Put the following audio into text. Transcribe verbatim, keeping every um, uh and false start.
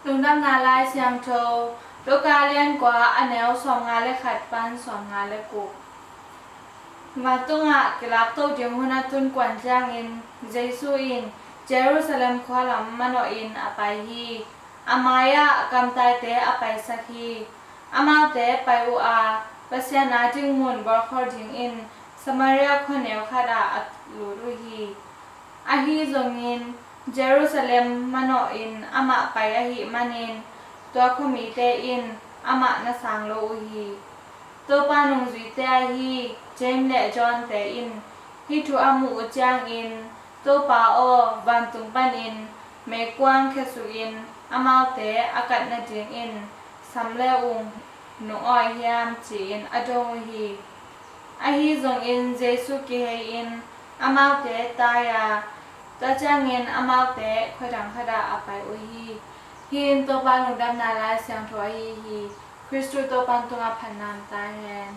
Lungdamna Lai Siangtho, Luka lian kua, a neu sawmnga le khat pan sawmnga le guk. Vantungah kilakto ding hun a tun kuan ciangin Jesu in Jerusalem khua lam manawhin a pai hi. A mai-ah kamtaite a paisak hi. Amaute pai uh a, Pasian a ding mun bawlkhol dingin Samaria khuaneu khatah a lut uh hi. Ahi zongin Jerusalem manawhin amah pai ahih manin tua khuamite in amah na sang lo uh hi. Topa nungzuite ahi James le John-te in hih thu a muh uh ciangin, "Topa aw, vantung panin meikuang khiasukin amaute a kat nadingin sam le ung nong awi hiam?" ci-in a dong uh hi. Ahi zongin Jesu kihei-in amaute tai a, tua ciangin amaute khuadang khatah a pai uh hi. Hih in Topa Lungdamna Lai Siangtho ahi hi. Khristu Topa tungah phatna om ta hen.